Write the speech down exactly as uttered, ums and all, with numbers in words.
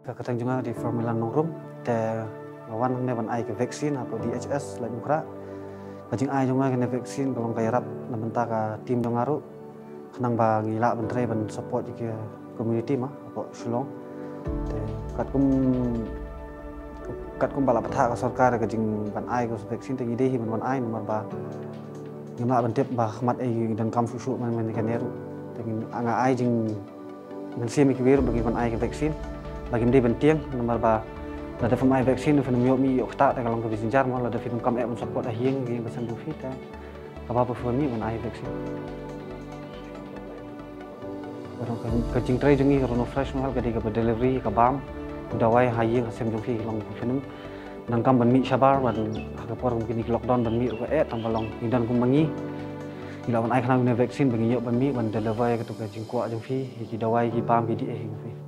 Ka kyrteng jong nga ka dei Fermilan Nongrum, te nga wan hangne ban ai ka vaccine hapoh D H S Laitumkhrah. Ka jingai jong nga kane vaccine ka long ka ïarap na bynta ka team jong nga ruh, khnang ba ngi lah ban trei ban support ïa ka community ma hapoh Shillong. Te katkum katkum ba la pynthah ka sorkar ka jing ban ai ka vaccine, te ngi dei hi ban wan ai namar ba ngim lah ban tip ba khmat ei ngi donkam shuh shuh man man kane ruh. Te ngi nga ai jing mynsiem ïa kiwei ruh ba ngi ban ai ka vaccine, ba ngim dei ban tieng namar ba lada phim ai vaccine phin ym ïoh mih ïoh ktah, te ka long kaba jynjar mo. Lada phi donkam eh ban support ha ïing, ha ïing ka sem jong phi, te kaba bha phi wan mih ban ai vaccine. Ka, ka jingtrei jong ngi ka Rono Fresh Mobile ka dei kaba delivery ka bam, ka dawai ha ïing ha sem jong phi, ka long ba phin ym donkam ban mih shabar, ban ha ka por kum kine ki lockdown ban mih ruh ka eh, tang ba long ngi don kum ma ngi, ngi lah ban ai khnang ïa une u vaccine ba ngin ïoh ban mih ban deliver ïa katu ka jingkwah jong phi, ïa ki dawai, ki bam, ki dih eh ïa phi.